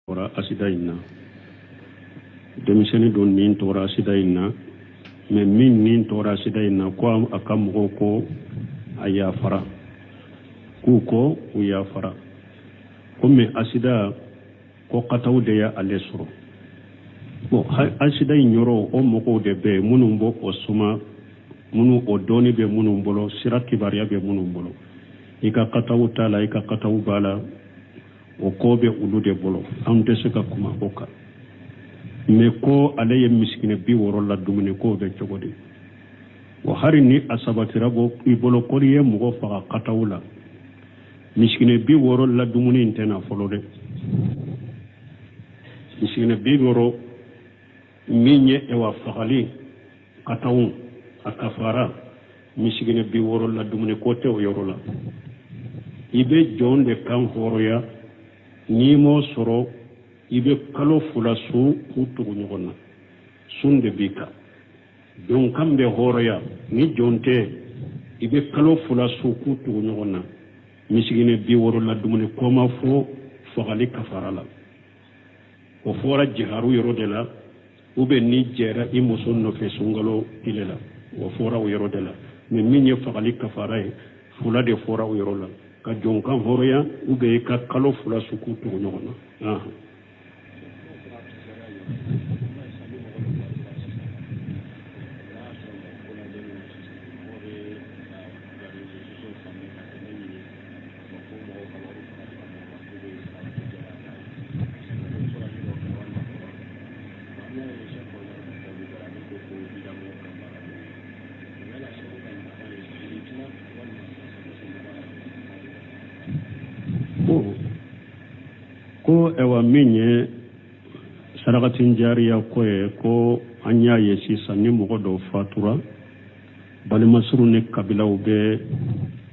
Tora asida in na, denmisɛnnin dɔ nin tora asida in na, mais min nin tora asida in na, ko a ka mɔgɔw ko a yafara, k'u ko u yafara ko, mais asida ko kataw de y'ale sɔrɔ. Bon, asida in yɔrɔ, o mɔgɔw de bɛ yen minnu b'o o suma, minnu o dɔɔni bɛ minnu bolo, sira kibaruya bɛ minnu bolo. I ka kataw t'a la, i ka kataw b'a la, o ko bɛ olu de bolo, anw tɛ se ka kuma o kan. Mais ko ale ye misikinɛ 60 la dumuni, k'o bɛ cogo di? Wa hari ni a sabatira bɔ i bolo ko n'i ye mɔgɔ faga kataw la, misikinɛ 60 la dumuni in tɛna fɔlɔ dɛ. Misikinɛ 60 min ye ewa fagali kataw a kafara, misikinɛ 60 la dumuni ko tɛ o yɔrɔ la. I bɛ jɔn de kan hɔrɔnya, n'i m'o sɔrɔ, i bɛ kalo 2 sun k'u tugu ɲɔgɔn na. Sun de b'i kan, jɔn kan bɛ hɔrɔnya. Ni jɔn tɛ, i bɛ kalo 2 sun k'u tugu ɲɔgɔn na. Misikinɛ 60 la dumuni ko ma fɔ fagali kafara la, o fɔra jiharu yɔrɔ de la, ou bien n'i jɛra i muso nɔfɛ sunkalo tile la, o fɔra o yɔrɔ de la. Mais min ye fagali kafara ye, fula de fɔra o yɔrɔ la: ka jɔn kan hɔrɔnya, ou bien i ka kalo 2 sun k'u tugu ɲɔgɔn na. Ko ɛwa, min ye sarakatin jariya ko ye, ko an y'a ye sisan, ni mɔgɔ dɔw fatura, balimasuru ni kabilaw bɛ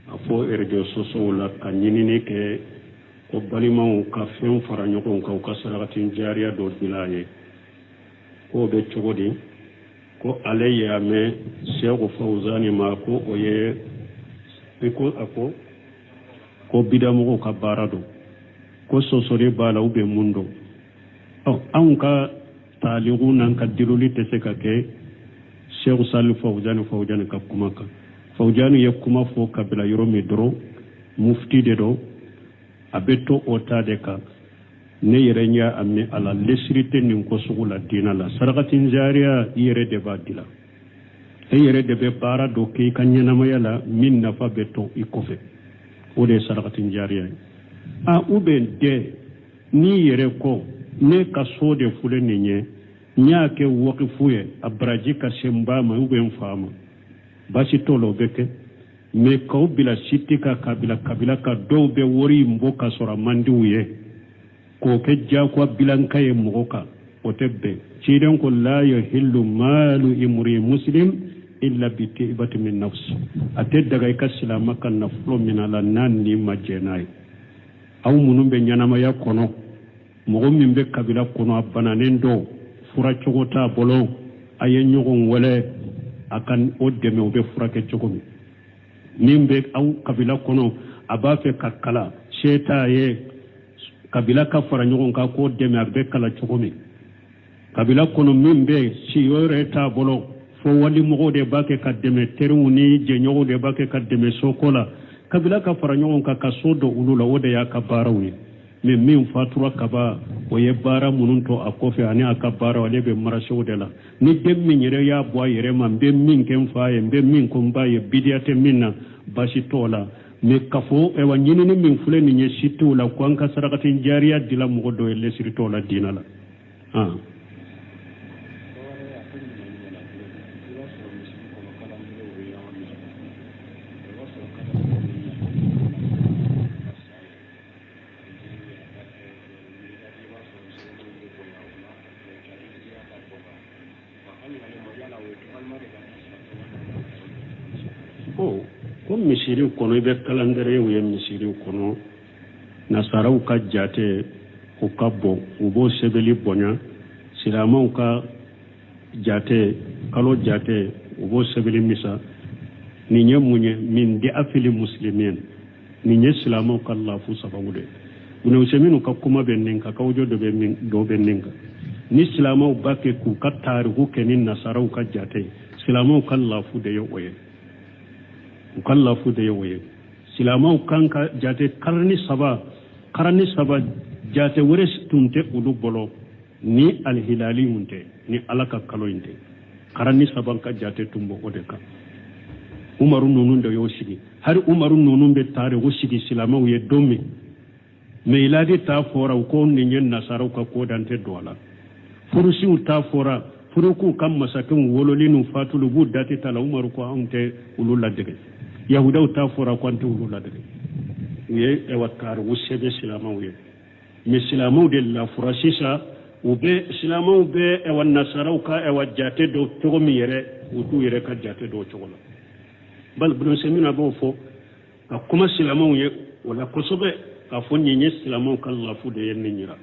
a fɔ réseaux sociaux la ka ɲinini kɛ ko balimaw ka fɛn fara ɲɔgɔn kan, u ka sarakatin jariya dɔ dila a ye. K'o bɛ cogo di? Ko ale y'a mɛn Sɛku Fawuzani ma ko o ye i ko a ko ko bidamɔgɔw ka baara don, ko sɔsɔli b'a la, ou bien mun don? Ɔ, anw ka taaliku n'an ka diloli tɛ se ka kɛ Sɛku Sali Fawuzani ka kuma kan. Fawuzani ye kuma fɔ ka bila yɔrɔ min dɔrɔn, mufti de don, a bɛ to o ta de kan. Ne yɛrɛ y'a a mɛn a la, lesiri tɛ nin ko sugu la diinɛ la. Sarakatin jariya, i yɛrɛ de b'a dila, e yɛrɛ de bɛ baara dɔ kɛ i ka ɲɛnamaya la min nafa bɛ to i kɔfɛ, o de ye sarakatin jariya ye. A ou bien dɛ, n'i yɛrɛ ko ne ka so de filɛ nin ye, n y'a kɛ wakifu ye, a baraji ka se n ba ma ou bien n fa ma, baasi t'o la, o bɛ kɛ. Mais k'aw bila site kan, ka bila kabila ka dɔw bɛ wari in bɔ ka sɔrɔ a man di u ye, k'o kɛ diyagoya bilanka ye mɔgɔ kan, o tɛ bɛn. Ciden ko: la yahillu malu imri muslim illa bi tibati min nafs. A tɛ daga i ka silama ka nafolo minɛ la n'a ni ma jɛ n'a ye. Aw minnu bɛ ɲɛnamaya kɔnɔ, mɔgɔ min bɛ kabila kɔnɔ, a bananen dɔ, fura cogo t'a bolo, a ye ɲɔgɔn wele a ka o dɛmɛ, o bɛ furakɛ cogo min. Min bɛ aw kabila kɔnɔ, a b'a fɛ ka kalan, se t'a ye, kabila ka fara ɲɔgɔn kan k'o dɛmɛ, a bɛ kalan cogo min. Kabila kɔnɔ, min bɛ siyɔrɔ yɛrɛ t'a bolo, fo walimɔgɔw de b'a kɛ ka dɛmɛ, teriw ni jɛɲɔgɔnw de b'a kɛ ka dɛmɛ soko la, kabila ka fara ɲɔgɔn kan ka so don olu la, o de y'a ka baaraw ye. Mais min fatura kaba, o ye baara minnu to a kɔfɛ ani a ka baara, ale bɛ marasew de la. Ni den min yɛrɛ y'a bɔ a yɛrɛ ma, n bɛ min kɛ n fa ye, n bɛ min ko n ba ye, bidiya tɛ min na, baasi t'o la. Mais k'a fɔ ɛwa, ɲinini min filɛ nin ye sitew la ko an ka sarakatin jariya dila mɔgɔ dɔ ye, lesiri t'o la diinɛ la. Ah. Ko misiri kɔnɔ, i bɛ calendrier ye misiri kɔnɔ, nasaraw ka jate o ka bon, u b'o sɛbɛnni bonya, silamɛw ka jate, kalo jate, u b'o sɛbɛnni misa. Nin ye mun ye? Min da'afil muslimin, nin ye silamɛw ka lafu sababu de. Ibn Usaymin ka kuma bɛ nin kan, kawujo dɔ bɛ min dɔ bɛ nin kan. Ni silamɛw b'a kɛ k'u ka tariku kɛ ni nasaraw ka jate ye, silamɛw ka lafu de ye o ye, u ka lafu de ye o ye. Silamɛw kan ka jate karani saba, jate wɛrɛ tun tɛ olu bolo ni alihilali in tɛ, ni Ala ka kalo in tɛ. Karani saba ka jate tun bɔ o de kan. Umaru ninnu de y'o sigi. Hari Umaru ninnu bɛ tariku sigi silamɛw ye don min, miladi ta fɔra, u ko nin ye nasaraw ka ko dan tɛ don a la. Furusiw ta fɔra, furukuw ka masakɛw wololi n'u fatuli, u b'u date ta la. Umaru ko anw tɛ olu ladege. Yahudaw ta fɔra, ko an tɛ olu ladege. U ye ɛwa tariku sɛbɛn silamɛw ye, mais silamɛw de lafura sisan. U bɛ silamɛw bɛ ɛwa nasaraw ka ɛwa jate dɔw cogo min yɛrɛ, u t'u yɛrɛ ka jate dɔw cogo la. Bali Ibn Usaymin b'o fɔ ka kuma silamɛw ye o la kosɛbɛ, k'a fɔ nin ye silamɛw ka lafu de ye nin yira.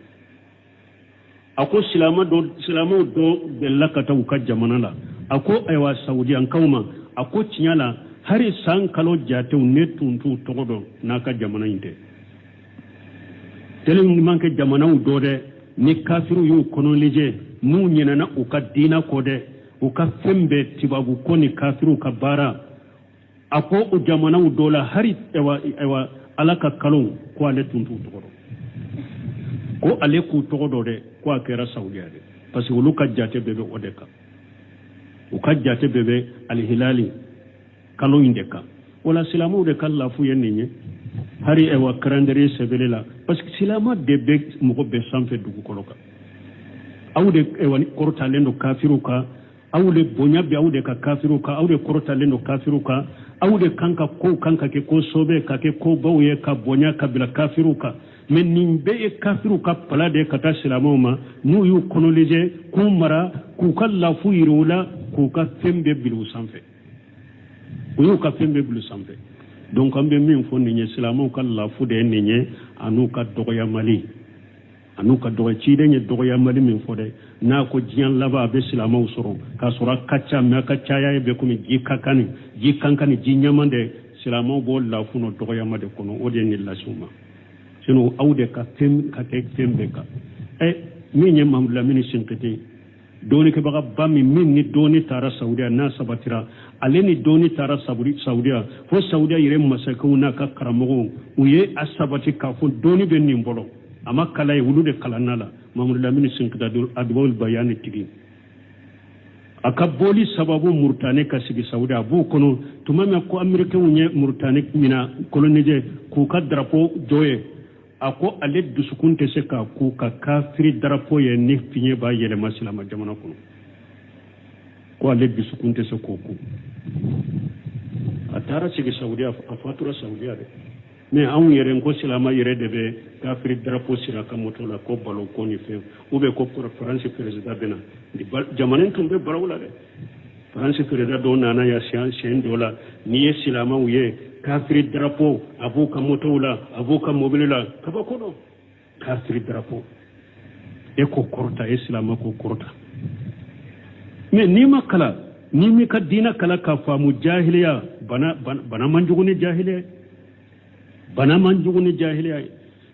A ko silamɛ dɔ, silamɛw dɔ delila ka taa u ka jamana la. A ko ayiwa, Saudiyankaw ma, a ko tiɲɛ la, hari san kalo jatew, ne tun t'u tɔgɔ dɔn n'a ka jamana in tɛ. Tellement que jamanaw dɔ dɛ, ni kafiriw y'u kɔnɔlijɛ, n'u ɲinɛna u ka diina kɔ dɛ, u ka fɛn bɛɛ tubabu ko ni kafiriw ka baara. A ko o jamanaw dɔ la, hari ayiwa Ala ka kalo, ko ale tun t'u tɔgɔ dɔn, ko ale k'u tɔgɔ dɔn dɛ, ko a kɛra Saudiya dɛ, parce que olu ka jate bɛɛ bɛ o de kan. U ka jate bɛɛ bɛ alihilali kalo in de kan. Wala silamɛw de ka lafu ye nin ye, hari ayiwa calendrier sɛbɛnni la, parce que silamɛ de bɛ mɔgɔ bɛɛ sanfɛ dugukolo kan. Aw de ayiwa kɔrɔtalen don kafiriw kan, aw de bonya bɛ aw de ka kafiriw kan, aw de kɔrɔtalen don kafiriw kan. Aw de kan ka kow kan ka kɛ ko sɔbɛ, ka kɛ kobaw ye, ka bonya ka bila kafiriw kan. Mais nin bɛɛ ye kafiriw ka pala de ye ka taa silamɛw ma, n'u y'u kɔnɔlejɛ, k'u mara, k'u ka lafu yiri u la, k'u ka fɛn bɛɛ bila u sanfɛ. U y'u ka fɛn bɛɛ bila u sanfɛ. Donc an bɛ min fɔ nin ye, silamɛw ka lafu de ye nin ye, an'u ka dɔgɔyamali, an'u ka dɔgɔ. Ciden ye dɔgɔyamali min fɔ dɛ, n'a ko diɲɛ laban a bɛ silamɛw sɔrɔ k'a sɔrɔ a ka ca, mais a ka caya ye bɛ komi ji ka kan ni ji kankan ni ji ɲaman dɛ. Silamɛw b'o lafu n'o dɔgɔyama de kɔnɔ. O de ye nin lase u ma. Sinon aw de ka fɛn ka kɛ fɛn bɛɛ kan. Ɛ, min ye Mahamadu Lamini Sinkiti, dɔɔnikɛbagaba min ni dɔɔni taara Saudiya, n'a sabatira, ale ni dɔɔni taara Saudiya, fo Saudiya yɛrɛ masakɛw n'a ka karamɔgɔw, u ye a sabati k'a fɔ dɔɔni bɛ nin bolo. A ma kala ye, olu de kalanna la. Mahamadu Lamini Sinkiti, Adwawul Bayani tigi, a ka bɔli sababu Murutani ka sigi Saudiya, a b'o kɔnɔ tuma min ko Amerikɛnw ye Murutani mina coloniser k'u ka drapeau jɔ ye. A ko ale dusukun tɛ se k'a ku ka kafiri drapeau ye ni fiɲɛ b'a yɛlɛma silama jamana kɔnɔ, ko ale dusukun tɛ se k'o ku. A taara sigi Saudiya, a fatura Saudiya dɛ. Mais anw yɛrɛ ko silama yɛrɛ de bɛ kafiri drapeau sira ka moto la, ko balo ko ni fɛn, ou bien ko Faransi président bɛ na. Jamana in tun bɛ baraw la dɛ. Faransi président dɔw nana yan siɲɛ dɔ la, n'i ye silamaw ye kafiri drapeau a b'u ka motow la, a b'u ka mobili la, kabako dɔn. Kafiri drapeau e k'o kɔrɔta, e silama k'o kɔrɔta. Mais n'i ma kala, n'i m'i ka diinɛ kala k'a faamu, jahiliya bana, bana man jugu ni jahiliya ye, bana man jugu ni jahiliya ye.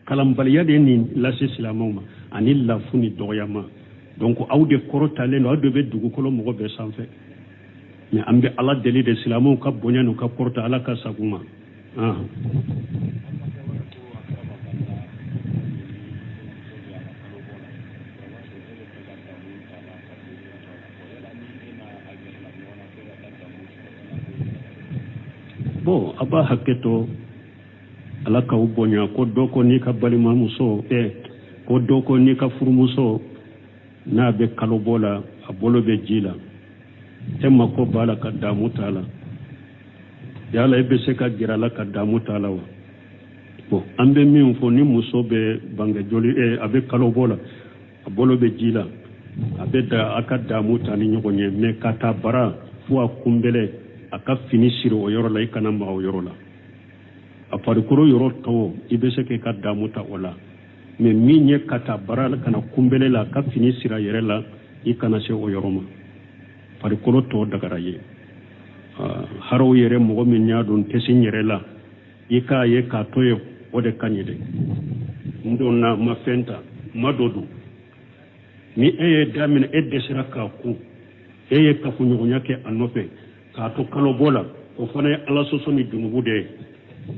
Kalanbaliya de ye nin lase silamɛw ma, ani lafu ni dɔgɔyama. Donc aw de kɔrɔtalen don, aw de bɛ dugukolo mɔgɔ bɛɛ sanfɛ. Mais an bɛ Ala deli de, silamɛw ka bonya n'u ka kɔrɔta, Ala ka sago ma. Bon, a b'a hakɛ to, Ala k'aw bonya. Ko dɔ ko n'i ka balimamuso, ko dɔ ko n'i ka furumuso n'a bɛ kalo bɔ la, a bolo bɛ ji la, e mako b'a la ka damu t'a la, yala e bɛ se ka gɛrɛ a la ka damu t'a la wa? Bon, an bɛ min fɔ, ni muso bɛ bange joli, a bɛ kalo bɔ la, a bolo bɛ ji la, a bɛ da a ka damu ta ni ɲɔgɔn ye. Mais ka taa bara fo a kunbɛlɛ, a ka fini siri o yɔrɔ la, i kana maga o yɔrɔ la. A farikolo yɔrɔ tɔw, i bɛ se k'i ka damu ta o la. Mais min ye ka taa bara ka na kunbɛlɛ la, ka fini siri a yɛrɛ la, i kana se o yɔrɔ ma. Farikolo tɔ dagara ye. Haraw yɛrɛ, mɔgɔ min y'a dɔn tɛ se n yɛrɛ la, i k'a ye k'a to ye, o de ka ɲi dɛ. N donna, n ma fɛn ta, n ma dɔ dun. Ni e ye da minɛ, e dɛsɛra k'a kun, e ye kafoɲɔgɔnya kɛ a nɔfɛ k'a to kalobɔ la, o fana ye Ala sɔsɔ ni junubu de ye.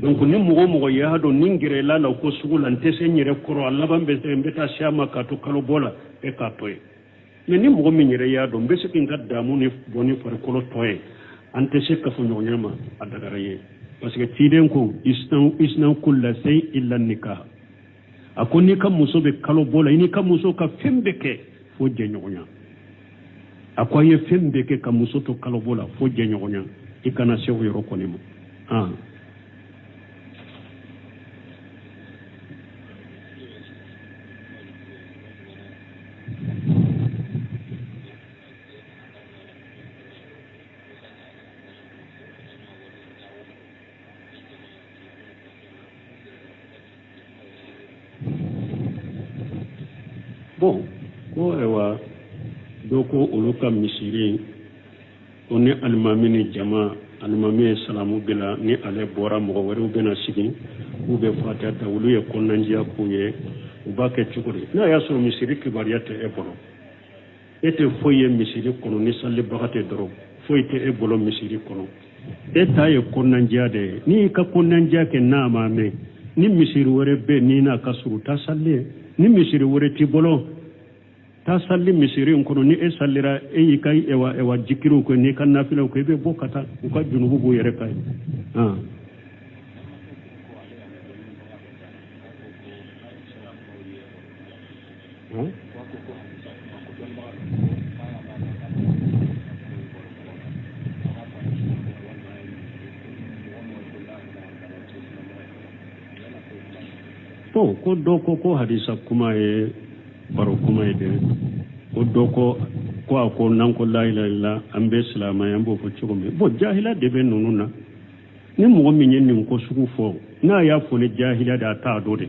Donc ni mɔgɔ o mɔgɔ y'a dɔn ni n gɛrɛla la ko sugu la, n tɛ se n yɛrɛ kɔrɔ, a laban bɛ se n bɛ taa se a ma k'a to kalobɔ la, e k'a to yen. Mais ni mɔgɔ min yɛrɛ y'a dɔn n bɛ se k'i ka damu ni bɔ ni farikolo tɔ ye, an tɛ se kafoɲɔgɔnya ma, a dagara ye, parce que ciden ko isna'u kulla shay illa nikah. A ko n'i ka muso bɛ kalo bɔ la, i n'i ka muso ka fɛn bɛɛ kɛ fo jɛɲɔgɔnya. A ko a ye fɛn bɛɛ kɛ ka muso to kalo bɔ la fo jɛɲɔgɔnya, i kana se o yɔrɔ kɔni ma. Ah. Bon, ko ayiwa, dɔ ko olu ka misiri ko ni alimami ni jama, alimami ye salamu bila, ni ale bɔra, mɔgɔ wɛrɛw bɛna sigi, k'u bɛ fatiya ta, olu ye kɔnɔnandiya k'u ye, u b'a kɛ cogo di? N'a y'a sɔrɔ misiri kibaruya tɛ e bolo, e tɛ foyi ye misiri kɔnɔ, ni salibaga tɛ dɔrɔn, foyi tɛ e bolo misiri kɔnɔ, e ta ye kɔnɔnandiya de ye. N'i ka kɔnɔnandiya kɛ n'a ma mɛn, ni misiri wɛrɛ bɛ n'i n'a ka surun, taa sali yen. Ni misiri wɛrɛ t'i bolo, taa sali misiri in kɔnɔ. Ni e salira, e y'i ka ewa ewa jikiriw kɛ n'i ka nafilaw kɛ, i bɛ bɔ ka taa, u ka junubu b'u yɛrɛ kan ye. Bon, ko dɔ ko ko hadisa kuma ye baro kuma ye dɛ. Ko dɔ ko ko a ko n'an ko la ilaha illallah, an bɛ silamɛya, an b'o fɔ cogo min. Bon, jahila de bɛ ninnu na. Ni mɔgɔ min ye nin ko sugu fɔ, n'a y'a fɔ ni jahiliya de, a t'a dɔn de,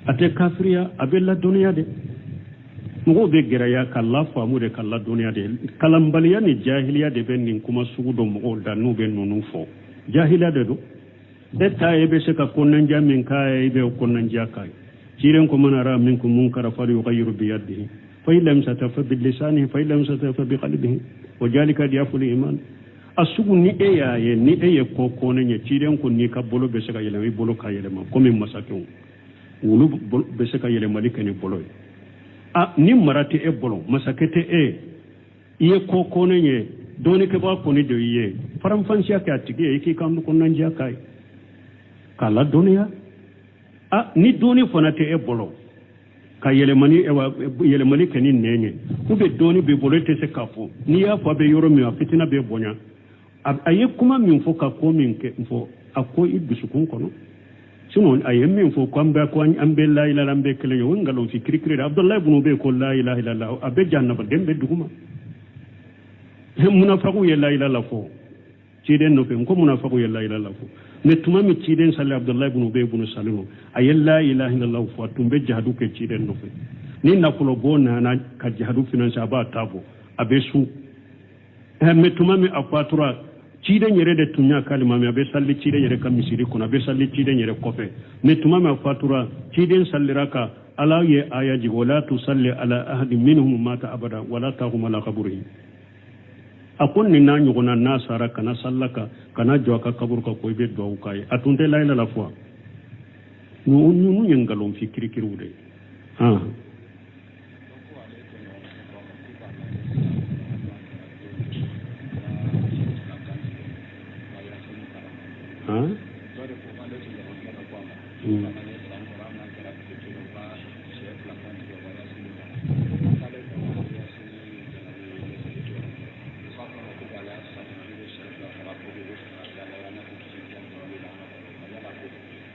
a tɛ kafiriya, a bɛ ladɔnniya de. Mɔgɔw bɛ gɛrɛya ka lafaamu de, ka ladɔnniya de. Kalanbaliya ni jahiliya de bɛ nin kuma sugu dɔ mɔgɔw da n'u bɛ ninnu fɔ. Jahiliya de don. E ta ye, e bɛ se ka kɔnɔnandiya min k'a ye, i bɛ kɔnɔnandiya k'a ye. Ciden ko man ra'a minkum munkara falyughayyirhu biyadihi fa in lam yastati fa bilisanihi fa in lam yastati fa biqalbihi wa zalika ad'aful iman. A sugu ni e y'a ye, ni e ye ko kɔnnen ye, ciden ko n'i ka bolo bɛ se ka yɛlɛma, i bolo ka yɛlɛma, komi masakɛw olu bɛ se ka yɛlɛmali kɛ ni bolo ye. A ni mara tɛ e bolo, masakɛ tɛ e ye, i ye ko kɔnnen ye, dɔnnikɛbaa kɔni de y'i ye, faranfasiya kɛ a tigi ye, i k'i ka kɔnɔnandiya k'a ye k'a ladɔnniya. A ni dɔnni fana tɛ e bolo ka yɛlɛmani yɛlɛmali kɛ ni nɛn ye, ou bien dɔnni b'i bolo, e tɛ se k'a fɔ, n'i y'a fɔ a bɛ yɔrɔ min, a fitina bɛ bonya. A ye kuma min fɔ ka ko min kɛ fɔ, a ko i dusukun kɔnɔ. Sinon a ye min fɔ ko an bɛ ko an bɛ la ilaha, an bɛ kelen ye, o ye nkalon fi kirikiri de. Abudulayi ibn Ubayi ko la ilaha illallah, a bɛ jahanama den bɛ duguma. Munafakiw ye la ilaha fɔ ciden nɔfɛ, n ko munafakiw ye la ilaha fɔ, mais tuma min ciden sali, Abudulayi ibn Ubayi ibn Salul a ye la ilaha illallah fɔ. A tun bɛ jihadu kɛ ciden nɔfɛ. Ni nafolo bɔ nana ka jihadu financer, a b'a ta bɔ, a bɛ sun. Mais tuma min a fatura, ciden yɛrɛ de tun y'a k'alimami, a bɛ sali ciden yɛrɛ ka misiri kɔnɔ, a bɛ sali ciden yɛrɛ kɔfɛ. Mais tuma min a fatura, ciden salira kan, Ala ye aya jigin: wala tusalli ala ahadin minhum mata abada wala taqum ala qabrihi. A ko nin n'a ɲɔgɔnna n'a sara, kana salila kan, kana jɔ a ka kaburu kan ko i bɛ duwawu k'a ye. A tun tɛ la ilaha fɔ. Ninnu ye nkalon fi kirikiriw de ye. Han?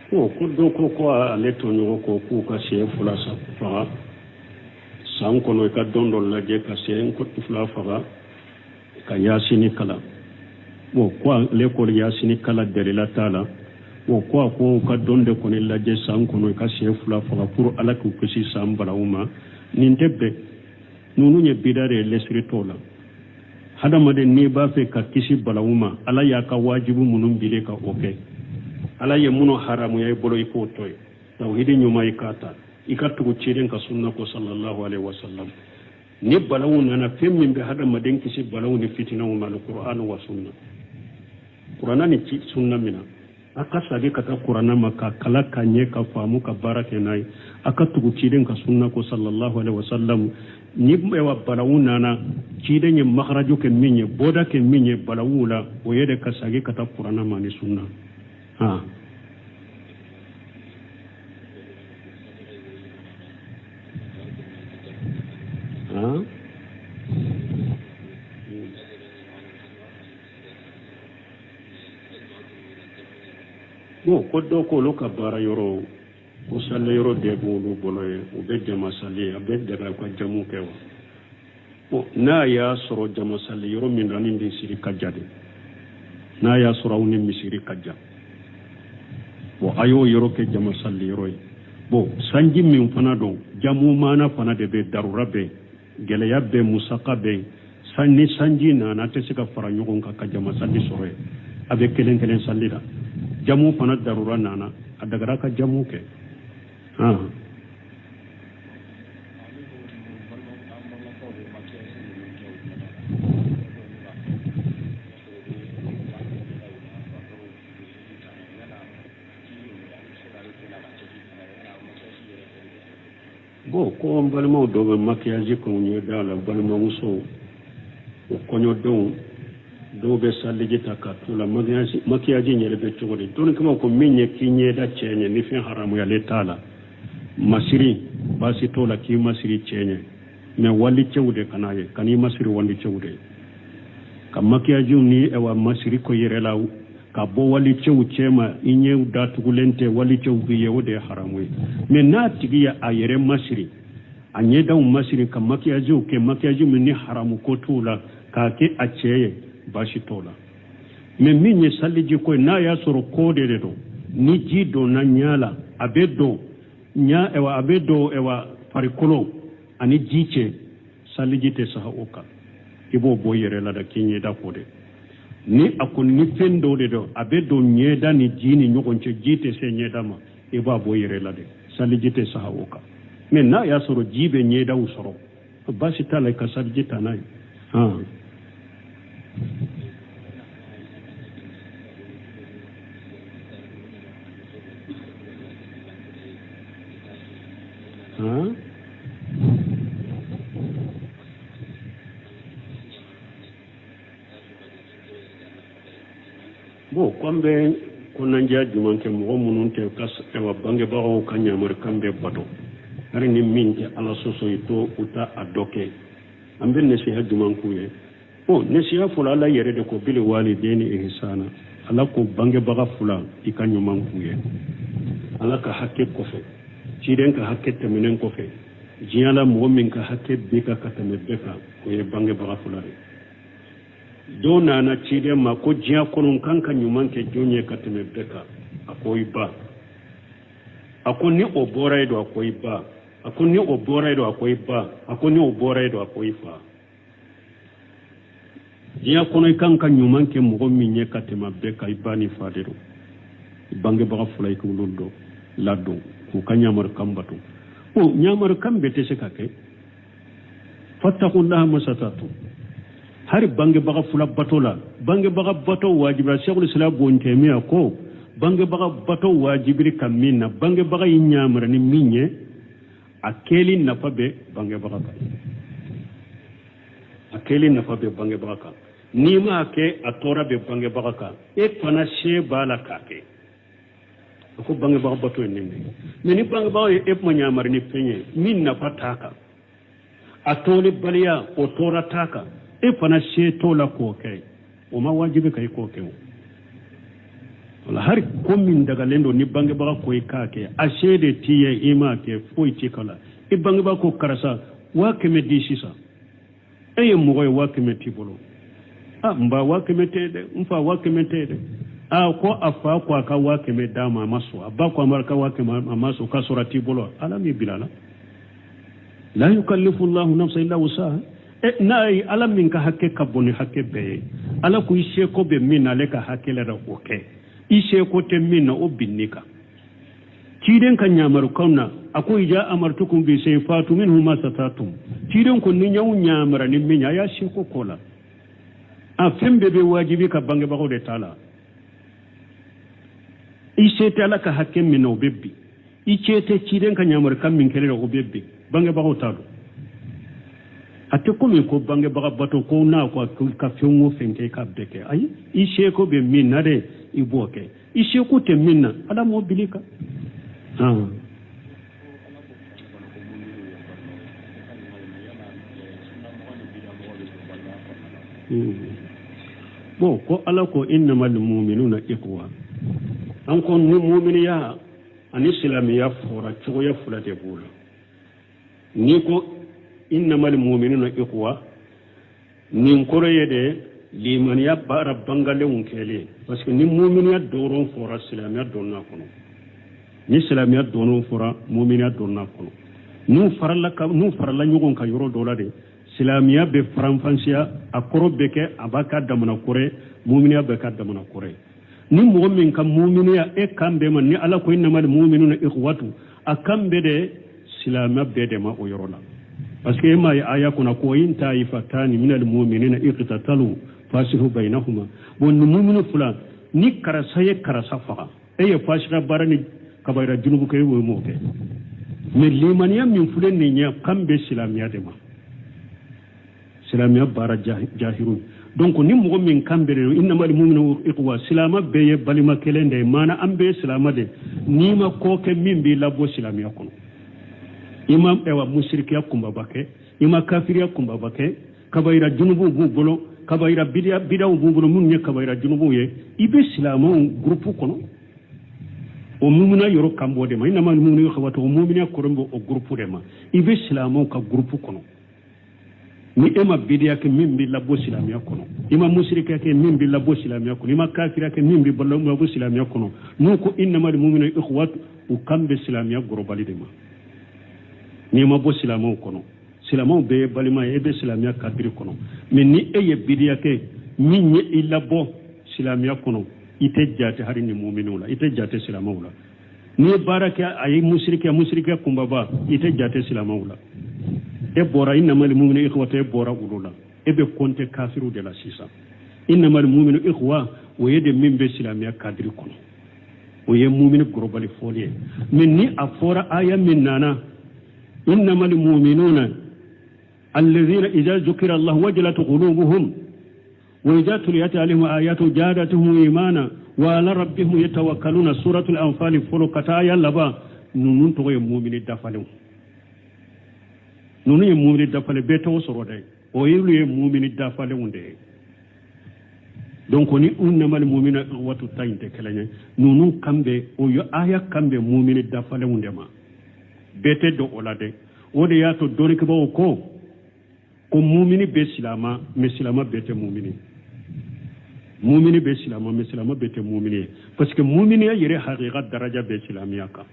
Ko ko dɔ ko ko ale tɔɲɔgɔn ko k'u ka sɛ fila faga san kɔnɔ, i ka don dɔ lajɛ ka sɛ fila faga ka yasini kalan. Bon, ko ale ko yasini kalan dalila t'a la. Bon, ko a ko ka don de kɔni lajɛ san kɔnɔ, i ka sɛ fila faga pour Ala k'u kisi san balawu ma. Nin tɛ bɛn. Ninnu ye bida de ye, lɛsiri t'o la. Hadamaden, n'i b'a fɛ ka kisi balawu ma, Ala y'a ka wajibu minnu bili ka o kɛ, Ala ye minnu haramuya i bolo, i k'o to yen. Tawhidi ɲuman i k'a ta, i ka tugu ciden ka sunna kɔ sallallahu alaihi wasallam. Ni balawu nana, fɛn min bɛ hadamaden kisi balawu ni fitinaw ma, alquran wa sunna, kuranna ni ci sunna mina. A ka sagi ka taa kuranna ma ka kala ka ɲɛ ka faamu ka baara kɛ n'a ye. A ka tugu ciden ka sunna kɔ sallallahu alaihi wasallam. Ni ɛwa balawu nana, ciden ye makaraju kɛ min ye, bɔda kɛ min ye balawu la, o ye de ka sagi ka taa kuranna ma ni sunna. Han han, bon, ko dɔ k'olu ka baara yɔrɔ ko sali yɔrɔ de b'olu bolo ye, u bɛ jama sali, a bɛ daga u ka jamu kɛ wa? Bon, n'a y'a sɔrɔ jama sali yɔrɔ min don ni misiri ka jan de, n'a y'a sɔrɔ aw ni misiri ka jan, bon, a y'o yɔrɔ kɛ jama sali yɔrɔ ye. Bon, sanji min fana don, jamu maana fana de bɛ, darura bɛ, gɛlɛya bɛ, musaka bɛ. Ni sanji nana, a tɛ se ka fara ɲɔgɔn kan ka jama sali sɔrɔ yen, a bɛ kelen kelen sali la. Jamu fana darura nana, a dagara ka jamu kɛ. Han, bon, ko n balimaw dɔw bɛ maquillage k'u ɲɛda la, balimamusow, o kɔɲɔdenw dɔw bɛ saliji ta ka t'u la. Maquillage in yɛrɛ bɛ cogo di? Dɔnnikɛlaw ko min ye k'i ɲɛda cɛ ɲɛ, ni fɛn haramuyalen t'a la, masiri baasi t'o la k'i masiri cɛ ɲɛ, mais walicɛw de kana ye, kan'i masiri walicɛw de ye. Ka maquillage ni ɛwa masiri ko yɛrɛ la ka bɔ walicɛw cɛma, i ɲɛw datugulen tɛ, walicɛw k'i ye, o de ye haramu ye. Mais n'a tigi ye a yɛrɛ masiri, a ɲɛdaw masiri, ka maquillage kɛ, maquillage min ni haramu ko t'u la, k'a kɛ a cɛ ye, baasi t'o la. Mais min ye saliji ko ye, n'a y'a sɔrɔ ko de don, ni ji donna ɲɛ la, a bɛ don ɲa, ɛwa a bɛ don ɛwa farikolo ani ji cɛ, saliji tɛ saha o kan. I b'o bɔ i yɛrɛ la da k'i ɲɛda ko de. Ni a kɔni ni fɛn dɔw de don, a bɛ don ɲɛda ni ji ni ɲɔgɔn cɛ, ji tɛ se ɲɛda ma, i b'a bɔ i yɛrɛ la de, saliji tɛ saha o kan. Mais n'a y'a sɔrɔ ji bɛ ɲɛdaw sɔrɔ, baasi t'a la i ka saliji ta n'a ye. Han han, bon, ko an bɛ kɔnɔnajɛya jumɛn kɛ mɔgɔ minnu tɛ ka ɛwa bangebagaw ka yamarukan bɛɛ bato, hali ni min tɛ Ala sɔsɔ ye, to u ta a dɔ kɛ, an bɛ nasiha jumɛn k'u ye? Bon, nasiha fɔlɔ, Ala yɛrɛ de ko bil walideni ihsana. Ala ko bangebaga fila, i ka ɲuman k'u ye. Ala ka hakɛ kɔfɛ, ciden ka hakɛ tɛmɛnen kɔfɛ, diɲɛ la mɔgɔ min ka hakɛ b'i kan ka tɛmɛ bɛɛ kan, o ye bangebaga fila de. Dɔw nana ciden ma ko diɲɛ kɔnɔ n kan ka ɲuman kɛ jɔn ye ka tɛmɛ bɛɛ kan? A ko i ba. A ko ni o bɔra yen don? A ko i ba. A ko ni o bɔra yen don? A ko i ba. A ko ni o bɔra yen don? A ko i fa. Diɲɛ kɔnɔ i kan ka ɲuman kɛ mɔgɔ min ye ka tɛmɛ bɛɛ kan, i ba ni fa de don. I bangebaga fila, i k'olu dɔn ladon k'u ka yamarukan bato. O yamarukan bɛɛ tɛ se ka kɛ. Fattakullaha masatatu. Hari bangebaga fila bato la, bangebaga bato wajibira. Sɛkul Islam Bun Taymiya ko bangebaga bato wajibiri ka min na, bangebaga y'i yamari ni min ye, a kɛli nafa bɛ bangebaga kan, a kɛli nafa bɛ bangebaga kan. N'i m'a kɛ, a tɔɔrɔ bɛ bangebaga kan, e fana se b'a la k'a kɛ. A ko bangebaga bato ye nin de ye. Mais ni bangebaga ye e kuma yamari ni fɛn ye min nafa t'a kan, a tɔɔrɔbaliya o tɔɔrɔ t'a kan, e fana se t'o la k'o kɛ, o ma wajibi ka i k'o kɛ. O wala hari ko min dagalen don, ni bangebaga ko i k'a kɛ, a se de t'i ye, i m'a kɛ, foyi t'i kala. I bangebaga ko karisa, 100 000 di sisan. E ye mɔgɔ ye, 100 000 t'i bolo. A n ba, 100 000 tɛ dɛ. N fa, 100 000 tɛ dɛ. A ko a fa ko a ka 100 000 d'a ma, a ma sɔn. A ba ko a ma ka 100 000, a ma sɔn. K'a sɔrɔ a t'i bolo, Ala m'i bila la. La yukallifu llahu nafsan illa wusaha. E n'a ye Ala min ka hakɛ ka bon ni hakɛ bɛɛ ye, Ala ko i seko bɛ min na ale ka hakɛ la dɛ, o kɛ. I seko tɛ min na, o binn'i kan. Ciden ka ɲamarukanw na, a ko iza amartukum bi sey fatu minhu masatatum. Ciden ko ni n y'aw ɲamara ni min ye, a y'a seko k'o la. A fɛn bɛɛ bɛ wajibi ka bangebagaw de ta la. I se tɛ Ala ka hakɛ min na, o bɛ bin. I se tɛ ciden ka ɲamarukan min kɛlen na, o bɛ bin. Bangebagaw ta don. A tɛ komi ko bangebaga bato ko n'a ko ka fɛn o fɛn kɛ, i k'a bɛɛ kɛ. Ayi, i seko bɛ min na dɛ, i b'o kɛ. I seko tɛ min na, Ala m'o bil'i kan. Bon, ko Ala ko innamal muminuna ikuwa. An ko ni muminiya ani silamɛya fɔra, cogoya fila de b'o la. N'i ko innamal muminuna ikuwa, nin kɔrɔ ye de limaniya baara bangalenw kɛlen, parce que ni muminiya dɔrɔn fɔra, silamɛya donna kɔnɔ. Ni silamɛya dɔrɔn fɔra, muminiya donna kɔnɔ. N'u farala ka n'u farala ɲɔgɔn kan yɔrɔ dɔ la de, silamɛya bɛ faranfasiya, a kɔrɔ bɛ kɛ a b'a ka damana kɔrɔ ye, muminiya bɛ ka damana kɔrɔ ye. Ni mɔgɔ min ka muminiya e kan bɛ ma, ni Ala ko innamal muminuna ikhwatu, a kan bɛ de silamɛ bɛɛ de ma o yɔrɔ la, parce que e m'a ye aya kɔnɔ ko in taifatani minal muminina iqtatalu faslihu bainahuma. Bon, ni muminu fila ni karasa ye karasa faga, e ye fasika baara ni kabayira junubu kɛ, e y'o m'o kɛ. Mais limaniya min filɛ nin ye, kan bɛ silamɛya de ma, silamɛya baara jahiru. Donc ni mɔgɔ min kan bɛ de innamal mu'minu ikhwa, silamɛ bɛɛ ye balima kelen de ye, maana an bɛɛ ye silamɛ de. N'i ma ko kɛ min b'i labɔ silamɛya kɔnɔ, i ma ɛwa musirikiya kunbaba kɛ, i ma kafiriya kunbaba kɛ, kabayira junubuw b'u bolo, kabayira bidaw b'u bolo minnu ye kabayira junubuw ye, i bɛ silamɛw gurupu kɔnɔ. O mumina yɔrɔ kan b'o de ma, innamal mu'minu ikhwatu, o mumina kɔrɔ b'o o gurupu de ma. I bɛ silamɛw ka gurupu kɔnɔ. Ni e ma bidiya kɛ min b'i labɔ silamɛya kɔnɔ, i ma musirikiya kɛ min b'i labɔ silamɛya kɔnɔ, i ma kafiriya kɛ min b'i labɔ silamɛya kɔnɔ, n'u ko innamal mu'minu ikhwatu, u kan bɛ silamɛya gɔrɔbali de ma. N'i ma bɔ silamɛw kɔnɔ, silamɛw bɛɛ ye balima ye, e bɛ silamɛya kadiri kɔnɔ. Mais ni e ye bidiya kɛ min ye i labɔ silamɛya kɔnɔ, i tɛ jate hari ni muminiw la, i tɛ jate silamɛw la. N'i ye baara kɛ a ye musirikiya, musirikiya kunbaba, i tɛ jate silamɛw la. E bɔra innamal muminu ikhwata, e bɔra olu la, e bɛ kɔnte kafiriw de la sisan. Innamal muminu ikhwa, o ye de min bɛ silamɛya kadiri kɔnɔ, o ye mumini gɔrɔbali fɔli ye. Mais ni a fɔra aya min nana innamal muminuna alladhina idha zukira Allah wajilat qulubuhum wa idha tuliyat alayhim ayatu jadatuhum imana wa ala rabbihim yatawakkaluna, suratul anfal fɔlɔ ka taa aya laban, ninnu tɔgɔ ye mumini dafalenw. Ninnu ye mumini dafalen bɛɛ tɔgɔ sɔrɔ dɛ, o y'olu ye mumini dafalenw de ye. Donc ni innamal mu'minuna ikhwatu ta in tɛ kelen ye. Ninnu kan bɛ o ye aya kan bɛ mumini dafalenw de ma, bɛɛ tɛ don o la dɛ. O de y'a to dɔnnikɛbaaw ko mumini bɛ silama, mais silama bɛɛ tɛ mumini. Mumini bɛ silama, mais silama bɛɛ tɛ mumini ye, parce que muminiya yɛrɛ hakika daraja bɛ silamɛya kan.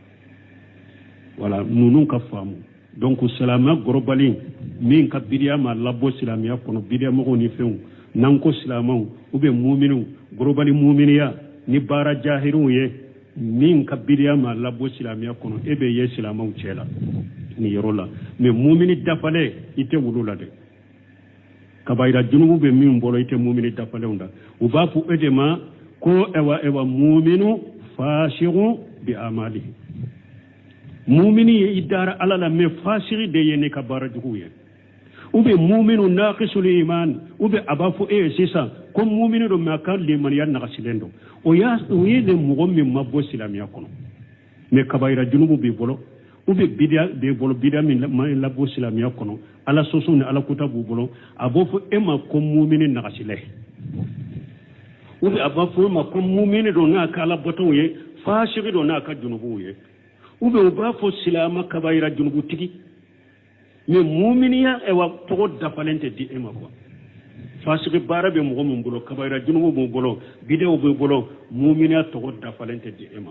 Wala ninnu ka faamu. Donc silamɛya gɔrɔbali min ka bidiya ma labɔ silamɛya kɔnɔ, bidiya mɔgɔw ni fɛnw, n'an ko silamɛw ou bien muminiw gɔrɔbali muminiya ni baara jahiriw ye, min ka bidiya ma labɔ silamɛya kɔnɔ, e bɛ ye silamɛw cɛ la nin yɔrɔ la. Mais mumini dafalen, i tɛ wulu la dɛ. Kabayira junubu bɛ min bolo, i tɛ mumini dafalenw da. U b'a fɔ e de ma ko ɛwa ɛwa muminu fasiqun bi amalihi. Mumini ye i dara Ala la, mais fasigi de ye ne ka baara jugu ye. Ou bien muminu naqisul iman, ou bien a b'a fɔ e ye sisan ko mumini don, mais a ka limaniya nagasilen don. O y'a o ye de mɔgɔ min ma bɔ silamɛya kɔnɔ, mais kabayira junubu b'i bolo, ou bien bidiya b'i bolo, bidiya min ma labɔ silamɛya kɔnɔ, Ala sɔsɔ ni Ala kuta b'u bolo, a b'o fɔ e ma ko mumini nagasilɛ. Ou bien a b'a fɔ e ma ko mumini don n'a ka Ala bɔtɔw ye, fasigi don n'a ka junubuw ye. Ou bien u b'a fɔ silama kabayira junubutigi. Mais muminiya ɛwa tɔgɔ dafalen tɛ di e ma quoi. Fasigi baara bɛ mɔgɔ min bolo, kabayira junubu b'u bolo, bidaw b'u bolo, muminiya tɔgɔ dafalen tɛ di e ma.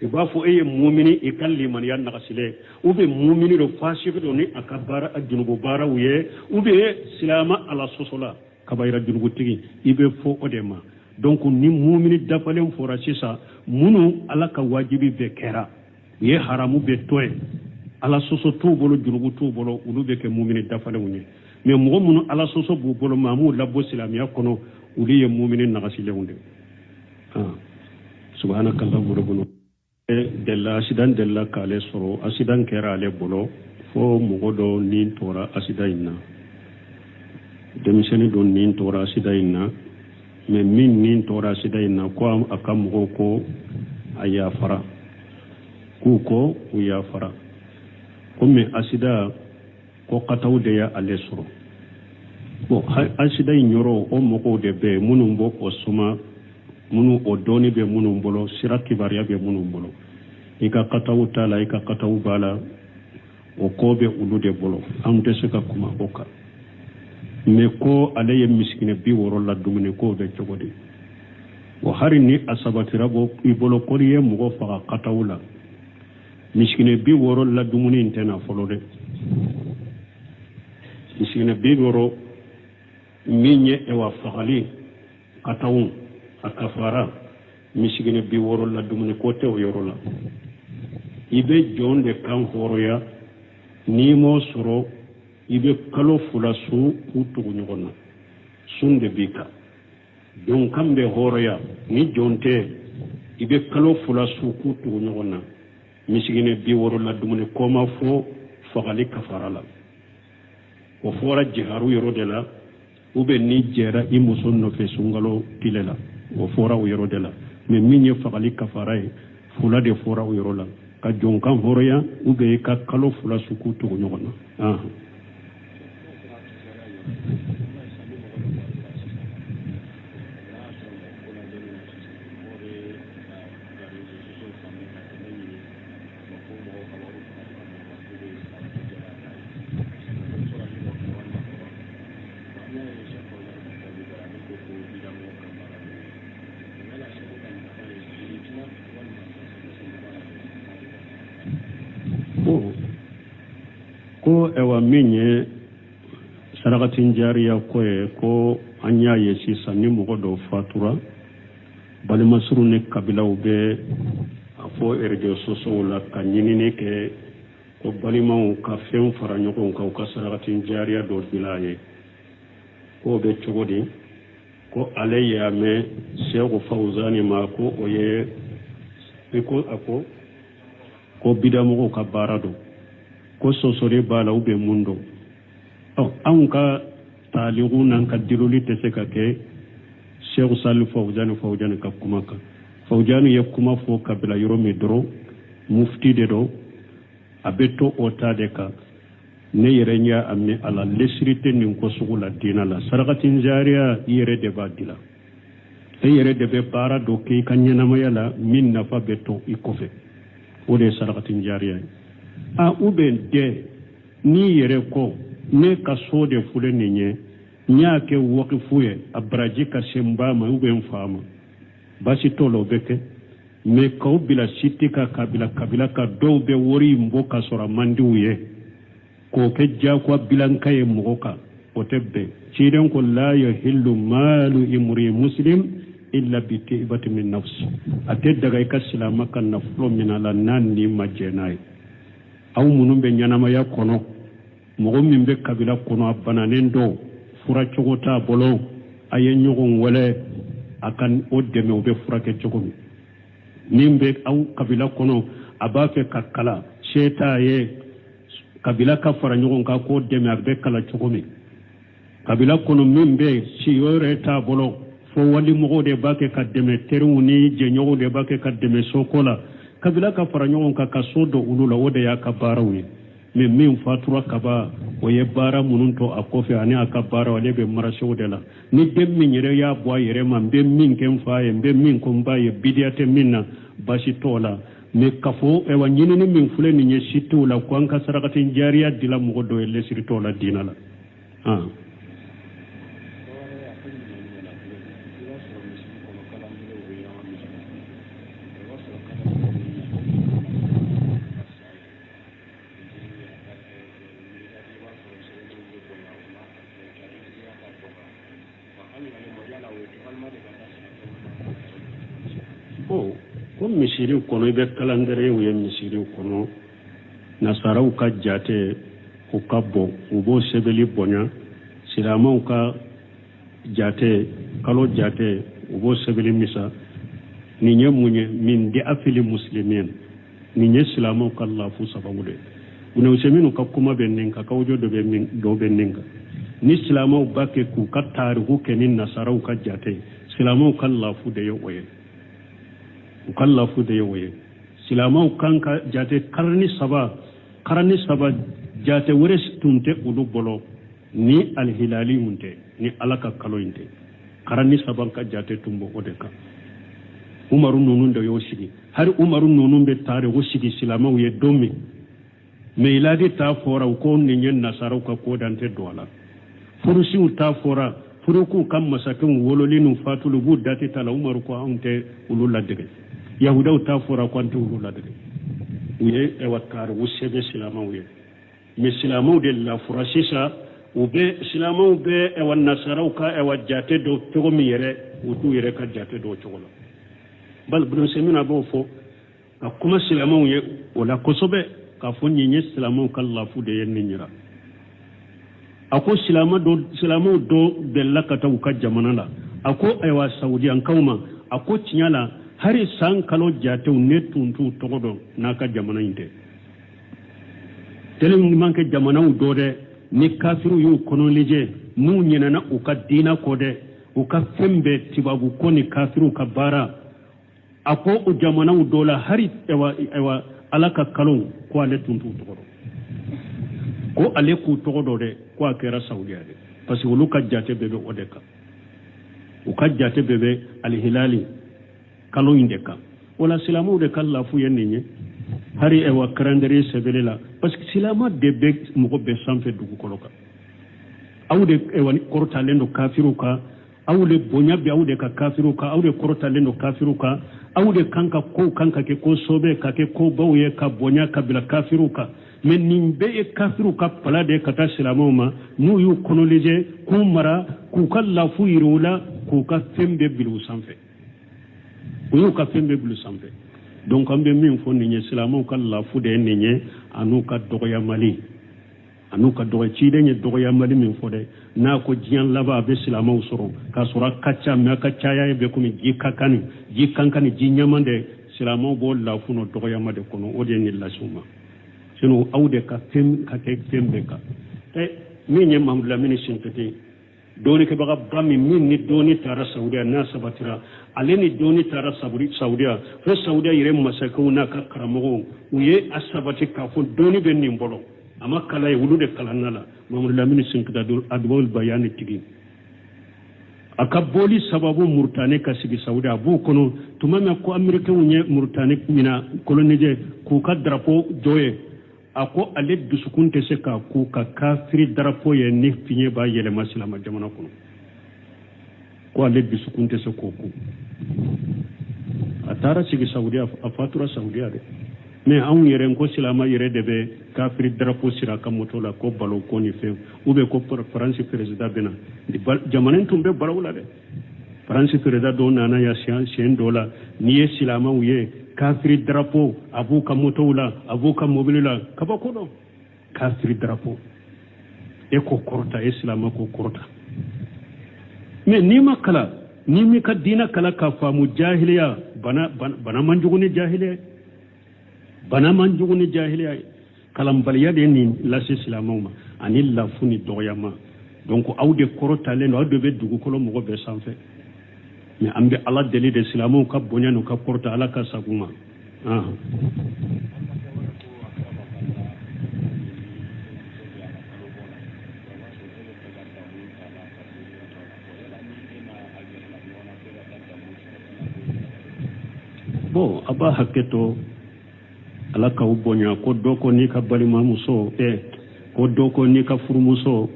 I b'a fɔ e ye mumini, i ka limaniya nagasilen, ou bien mumini don, fasigi don ni a ka baara junubu baaraw ye, ou bien silama Ala sɔsɔla, kabayira junubutigi, i bɛ fɔ o de ma. Donc ni mumini dafalen fɔra sisan, minnu Ala ka wajibi bɛɛ kɛra. U ye haramu bɛɛ to yen, Ala sɔsɔ t'u bolo, jurumu t'u bolo, olu bɛ kɛ mumini dafalenw ye. Mais mɔgɔ minnu Ala sɔsɔ b'u bolo, maa m'u labɔ silamɛya kɔnɔ, olu ye mumini nagasilenw de ye. Subhanaka Allahumma rabbana. Delila asidan delila k'ale sɔrɔ, asidan kɛra ale bolo fo mɔgɔ dɔ ni tora asidan in na, denmisɛnnin dɔ ni tora asidan in na. Mais min ni tora asidan in na, ko a ka mɔgɔw ko a yafara, k'u ko u yafara, komi asida ko kataw de y'ale sɔrɔ. Bon, asida in yɔrɔ, o mɔgɔw de bɛ yen minnu b'o o suma, minnu o dɔɔni bɛ minnu bolo, sira kibaruya bɛ minnu bolo. I ka kataw t'a la, i ka kataw b'a la, o ko bɛ olu de bolo, anw tɛ se ka kuma o kan. Mais ko ale ye misikinɛ 60 la dumuni, k'o bɛ cogo di? O hari ni a sabatira bɔ i bolo ko n'i ye mɔgɔ faga kataw la, misikinɛ 60 la dumuni in tɛ na fɔlɔ dɛ. Misikinɛ 60 min ye ewa fagali kataw a kafara, misikinɛ 60 la dumuni ko tɛ o yɔrɔ la. I bɛ jɔn de kan hɔrɔnya, n'i m'o sɔrɔ, i bɛ kalo 2 sun k'u tugu ɲɔgɔn na, sun de b'i kan. Jɔn kan bɛ hɔrɔnya, ni jɔn tɛ, i bɛ kalo 2 sun k'u tugu ɲɔgɔn na. Misikinɛ 60 la dumuni ko ma fɔ fagali kafara la, o fɔra jiharu yɔrɔ de la, ou bien n'i jɛra i muso nɔfɛ sunkalo tile la, o fɔra o yɔrɔ de la. Mais min ye fagali kafara ye, 2 de fɔra o yɔrɔ la, ka jɔn kan hɔrɔnya ou bien i ka kalo 2 sun k'u tugu ɲɔgɔn na. Ko ɛwa min ye sarakatin jariya ko ye, ko an y'a ye sisan ni mɔgɔ dɔ fatura, balimasuru ni kabilaw bɛ a fɔ réseaux sociaux la ka ɲinini kɛ ko balimaw ka fɛn fara ɲɔgɔn kan, u ka sarakatin jariya dɔ bila a ye. K'o bɛ cogo di? Ko ale y'a mɛn Sɛku Fawuzani ma ko o ye i ko a ko ko bidamɔgɔw ka baara don, ko sɔsɔli b'a la ou bien mun don. Ɔ, anw ka taaliku n'an ka diloli tɛ se ka kɛ Sɛku Sali Fawuzani Fawuzani ka kuma kan. Fawuzani ye kuma fɔ ka bila yɔrɔ min dɔrɔn, mufti de don, a bɛ to o ta de kan. Ne yɛrɛ y'a mɛn a la, lesiri tɛ nin ko sugu la diinɛ la. Sarakatin jariya, i yɛrɛ de b'a dilan, e yɛrɛ de bɛ baara dɔ kɛ i ka ɲɛnamaya la min nafa bɛ to i kɔfɛ, o de ye sarakatin jariya ye. A ou bien dɛ, n'i yɛrɛ ko ne ka so de filɛ nin ye, n y'a kɛ wakifu ye, a baraji ka se n ba ma ou bien n fa ma, baasi t'o la, o bɛ kɛ. Mais k'aw bila site kan, k'a bila kabila kan, dɔw bɛ wari in bɔ ka sɔrɔ a man di u ye, k'o kɛ diyagoya bilanka ye mɔgɔ kan, o tɛ bɛn. Ciden ko la yahillu malu imri muslim illa bi tibati min nafsi, a tɛ daga i ka silama ka nafolo minɛ a la n'a ni ma jɛn n'a ye. Aw minnu bɛ ɲɛnamaya kɔnɔ, mɔgɔ min bɛ kabila kɔnɔ, a bananen don, fura cogo t'a bolo, a ye ɲɔgɔn wele a ka o dɛmɛ, o bɛ furakɛ cogo min. Min bɛ aw kabila kɔnɔ, a b'a fɛ ka kalan, se t'a ye, kabila ka fara ɲɔgɔn kan k'o dɛmɛ, a bɛ kalan cogo min. Kabila kɔnɔ min bɛ siyɔrɔ yɛrɛ t'a bolo, fo walimɔgɔw de b'a kɛ ka dɛmɛ, teriw ni jɛɲɔgɔnw de b'a kɛ ka dɛmɛ soko la, kabila ka fara ɲɔgɔn kan ka so don olu la, o de y'a ka baaraw ye. Mais min fatura kaba, o ye baara minnu to a kɔfɛ ani a ka baara, ale bɛ marasew de la. Ni den min yɛrɛ y'a bɔ a yɛrɛ ma, n bɛ min kɛ n fa ye, n bɛ min ko n ba ye, bidiya tɛ min na, baasi t'o la. Mais k'a fɔ ɛwa ɲinini min filɛ nin ye sitew la ko an ka sarakatin jariya dila mɔgɔ dɔ ye, lesiri t'o la diinɛ la. Ko misiri kɔnɔ, i bɛ calendrier ye misiri kɔnɔ, nasaraw ka jate o ka bon, u b'o sɛbɛnni bonya, silamɛw ka jate, kalo jate, u b'o sɛbɛnni misa. Nin ye mun ye? Min di'afil muslimin, nin ye silamɛw ka lafu sababu de ye. Ibn Usaymin ka kuma bɛ nin kan, kawujo dɔ bɛ min dɔ bɛ nin kan. Ni silamɛw b'a kɛ k'u ka tariku kɛ ni nasaraw ka jate, silamɛw ka lafu de ye o ye, u ka lafu de ye o ye. Silamɛw kan ka jate karani saba, jate wɛrɛ tun tɛ olu bolo ni alihilali in tɛ, ni Ala ka kalo in tɛ. Karani saba ka jate tun b'o o de kan. Umaru ninnu de y'o sigi. Hari Umaru ninnu bɛ tariku sigi silamɛw ye don min, miladi ta fɔra, u ko nin ye nasaraw ka ko dan tɛ don a la. Furusiw ta fɔra, furukuw ka masakɛw wololi n'u fatuli, u b'u date ta la. Umaru ko anw tɛ olu ladege. Yahudaw ta fɔra, ko an tɛ olu ladege. U ye ɛwa tariku sɛbɛn silamɛw ye, mais silamɛw de lafura sisan. U bɛ silamɛw bɛ ɛwa nasaraw ka ɛwa jate dɔ cogo min yɛrɛ, u t'u yɛrɛ ka jate dɔn cogo la. Bali Ibn Usaymin b'o fɔ ka kuma silamɛw ye o la kosɛbɛ, k'a fɔ nin ye silamɛw ka lafu de ye. Nin yira a ko silamɛ dɔ, silamɛw dɔ bɛnla ka taa u ka jamana la. A ko ayiwa, Saudiyankaw ma, a ko tiɲɛ la, hari san kalo jatew, ne tun t'u tɔgɔ dɔn n'a ka jamana in tɛ. Tellement que jamanaw dɔ dɛ, ni kafiriw y'u kɔnɔ lajɛ, n'u ɲinɛna u ka diina kɔ dɛ, u ka fɛn bɛɛ tubabu ko ni kafiriw ka baara. A ko o jamanaw dɔ la, hari ayiwa Ala ka kalo, ko ale tun t'u tɔgɔ dɔn, ko ale k'u tɔgɔ dɔn dɛ, ko a kɛra Saudiya dɛ, parce que olu ka jate bɛɛ bɛ o de kan, u ka jate bɛɛ bɛ alihilali kalo in de kan. Wala silamɛw de ka lafu ye nin ye, hari ayiwa calendrier sɛbɛnni la, parce que silamɛ de bɛ mɔgɔ bɛɛ sanfɛ dugukolo kan. Aw de ayiwa kɔrɔtalen don kafiriw kan, aw de bonya bɛ aw de ka kafiriw kan, aw de kɔrɔtalen don kafiriw kan, aw de kan ka kow kan ka kɛ ko sɔbɛ, ka kɛ kobaw ye, ka bonya ka bila kafiriw kan. Mais nin bɛɛ ye kafiriw ka pala de ka taa silamɛw ma, n'u y'u kɔnɔ lajɛ, k'u mara, k'u ka lafu yiri u la, k'u ka fɛn bɛɛ bila u sanfɛ. U y'u ka fɛn bɛɛ bila u sanfɛ. Donc an bɛ min fɔ, nin ye silamɛw ka lafu de ye nin ye, an'u ka dɔgɔyamali, an'u ka dɔgɔ. Ciden ye dɔgɔyamali min fɔ dɛ, n'a ko diɲɛ laban a bɛ silamɛw sɔrɔ k'a sɔrɔ a ka ca, mais a ka caya ye bɛ komi ji ka kan ni ji kankan ni ji ɲaman de. Silamɛw b'o lafu n'o dɔgɔyama de kɔnɔ, o de ye nin lase u ma. Sinon aw de ka fɛn ka kɛ fɛn bɛɛ kan. Ɛ min ye Mahamadu Lamini Sinkiti, dɔɔnikɛbagaba min ni dɔɔni taara Saudiya, n'a sabatira, ale ni dɔɔni taara Saudiya fo Saudiya yɛrɛ masakɛw n'a ka karamɔgɔw, u ye a sabati k'a fɔ dɔɔni bɛ nin bolo. A ma kala ye, olu de kalanna la. Mahamadu Lamini Sinkita, Adwa'ul Bayani tigi, a ka bɔli sababu Murutani ka sigi Saudiya, a b'o kɔnɔ tuma min ko Amerikɛnw ye Murutani mina coloniser k'u ka drapeau jɔ ye. A ko ale dusukun tɛ se k'a ko ka kafiri drapeau ye ni fiɲɛ b'a yɛlɛma silama jamana kɔnɔ, ko ale dusukun tɛ se k'o ko. A taara sigi Saudiya, a fatura Saudiya dɛ. Mais anw yɛrɛ ko silama yɛrɛ de bɛ kafiri drapeau sira a ka moto la, ko balo ko ni fɛn, ou bien ko Faransi président bɛ na. Jamana in tun bɛ balawu la dɛ. Faransi président dɔw nana yan siɲɛ dɔ la, n'i ye silamaw ye, kafiri drapeau a b'u ka motow la, a b'u ka mobili la, kabako dɔn. Kafiri drapeau e k'o kɔrɔta, e silama k'o kɔrɔta. Mais n'i ma kala, n'i m'i ka diinɛ kala k'a faamu, jahiliya bana, bana man jugu ni jahiliya ye, bana man jugu ni jahiliya ye. Kalanbaliya de ye nin lase silamɛw ma, ani lafu ni dɔgɔyama. Donc aw de kɔrɔtalen don, aw de bɛ dugukolo mɔgɔ bɛɛ sanfɛ. Mais an bɛ Ala deli de, silamɛw ka bonya n'u ka kɔrɔta, Ala ka sago ma. Bon, a b'a hakɛ to, Ala k'aw bonya. Ko dɔ ko n'i ka balimamuso ɛ, ko dɔ ko n'i ka furumuso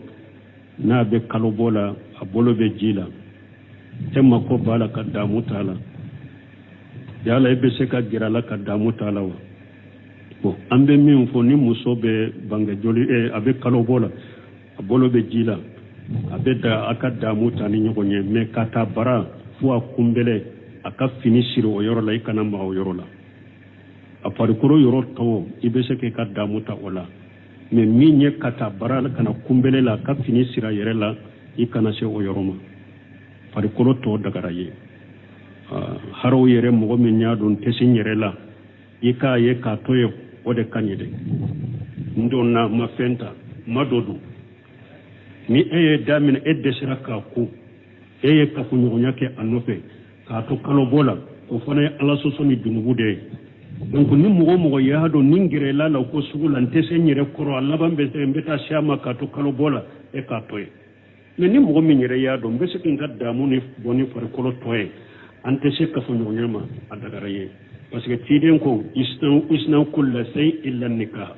n'a bɛ kalo bɔ la, a bolo bɛ ji la, e mako b'a la ka damu t'a la, yala e bɛ se ka gɛrɛ a la ka damu t'a la wa? Bon, an bɛ min fɔ, ni muso bɛ bange joli ɛ, a bɛ kalo bɔ la, a bolo bɛ ji la, a bɛ da a ka damu ta ni ɲɔgɔn ye, mais ka taa bara fo a kunbɛlɛ. A ka fini siri o yɔrɔ la, i kana maga o yɔrɔ la. A farikolo yɔrɔ tɔw, i bɛ se k'i ka damu ta o la, mais min ye ka taa bara ka na kunbele la, ka fini siri a yɛrɛ la, i kana se o yɔrɔ ma. Farikolo tɔ dagara ye. Haraw yɛrɛ, mɔgɔ min y'a dɔn tɛ se n yɛrɛ la, i k'a ye k'a to yen, o de ka ɲi dɛ. N donna, ma fɛn ta, ma dɔ dun. Ni e ye daminɛ, e dɛsɛra k'a ko, e ye kafoɲɔgɔnya kɛ a nɔfɛ k'a to kalobɔ la, o fana ye Ala sɔsɔ ni dunubu de ye. Donc ni mɔgɔ o mɔgɔ y'a dɔn ni n gɛrɛla la ko sugu la, n tɛ se n yɛrɛ kɔrɔ, a laban bɛ se n bɛ taa se a ma k'a to kalobɔ la, e k'a to yen. Mais ni mɔgɔ min yɛrɛ y'a dɔn n bɛ se k'i ka damu ni bɔ ni farikolo tɔ ye, an tɛ se kafoɲɔgɔnya ma, a dagara ye, parce que ciden ko isna'u kulla shay illa nikah.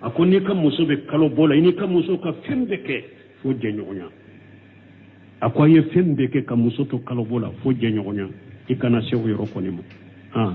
A ko n'i ka muso bɛ kalo bɔ la, i n'i ka muso ka fɛn bɛɛ kɛ fo jɛɲɔgɔnya. A ko a ye fɛn bɛɛ kɛ ka muso to kalo bɔ la fo jɛɲɔgɔnya, i kana se o yɔrɔ kɔni ma.